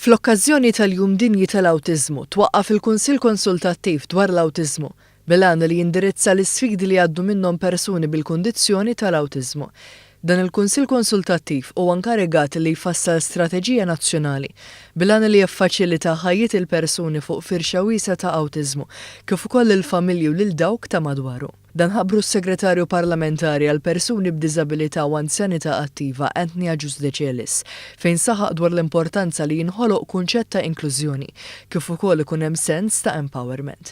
Fl-okkażjoni tal-Jum Dinji tal-Awtiżmu, twaqqaf il-Kunsill Konsultattiv dwar l-Awtiżmu, bil-għan li jindirizza l-isfidi li jgħaddu minnhom persuni bil-kundizzjoni tal-awtiżmu. Dan il-Kunsill Konsultattiv huwa nkarigat li jfassal strateġija nazzjonali bil-għan li jiffaċilita ħajjiet il-persuni fuq firxa wiesgħa ta' awtiżmu, kif ukoll lill-familji u lil dawk ta' madwaru. Dan ħabbru s-Segretarju Parlamentari għall-Persuni b'Diżabilità u Anzjanità Attiva Anthony Agius Decelis fejn saħaq dwar l-importanza li jinħoloq kunċett ta' inklużjoni kif ukoll ikun hemm sens ta' empowerment.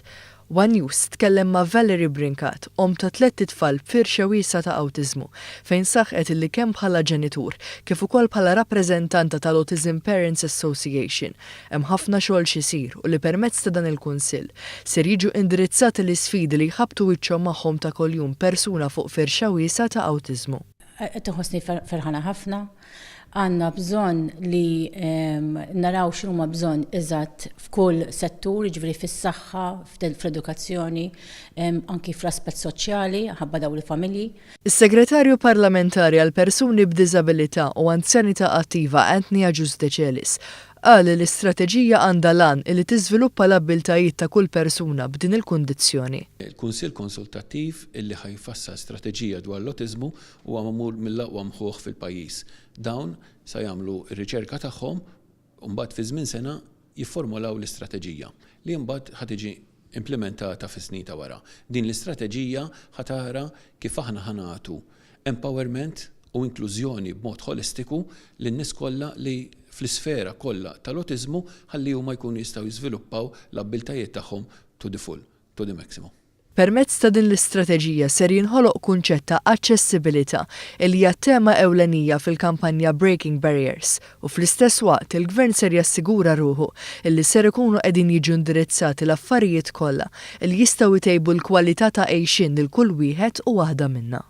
One News tkellem ma' Valerie Brincat, omm ta' tlett itfal b'firxa wiesgħa ta' awtiżmu, fejn saħqet illi kemm bħala ġenitur kif ukoll bħala rappreżentanta tal-Autism Parents Association Hemm ħafna xogħol x'isir u li permezz ta' dan il-Kunsill, ser jiġu indirizzati l-isfidi li jħabbtu wiċċhom magħhom ta' kuljum persuna fuq firxa wiesgħa ta' awtiżmu. Qed inħossni ferħana ħafna. Għandna bżonn li naraw x'inhuma bżonn eżatt f'kull settur, jiġifieri fis-saħħa, fl-edukazzjoni, anki fl-aspett soċjali ħabba dawn il-familji. Is-Segretarju Parlamentari għall-Persuni b'Diżabilità u Anzjanità Attiva Anthony Agius Decelis qal li l-istrateġija għandha l-għan illi tiżviluppa l-abbiltajiet ta' kull persuna b'din il-kundizzjoni. Il-Kunsill Konsultattiv illi ħa jfassal strateġija dwar l-awtiżmu huwa magħmul mill-aqwa mħuħ fil-pajjiż. Dawn sa jagħmlu r-riċerka tagħhom u mbagħad fi żmien sena jifformulaw l-istrateġija, li mbagħad ħa tiġi implimentata fis-snin ta' wara. Din l-istrateġija ħa tara kif aħna ħa nagħtu empowerment u inklużjoni b'mod ħolistiku lin-nies kollha li fl-isfera kollha tal-awtiżmu ħalli huma jkunu jistgħu jiżviluppaw l-abbiltajiet tagħhom to the full, to the maximum. Permezz ta' din l-istrateġija ser jinħoloq kunċett ta' aċċessibilità li hija tema ewlenija fil-kampanja Breaking Barriers u fl-istess waqt il-Gvern ser jassigura ruħu illi ser ikunu qegħdin jiġu indirizzati l-affarijiet kollha li jistgħu jtejbu l-kwalità ta' għejxien lil kull wieħed u waħda minna.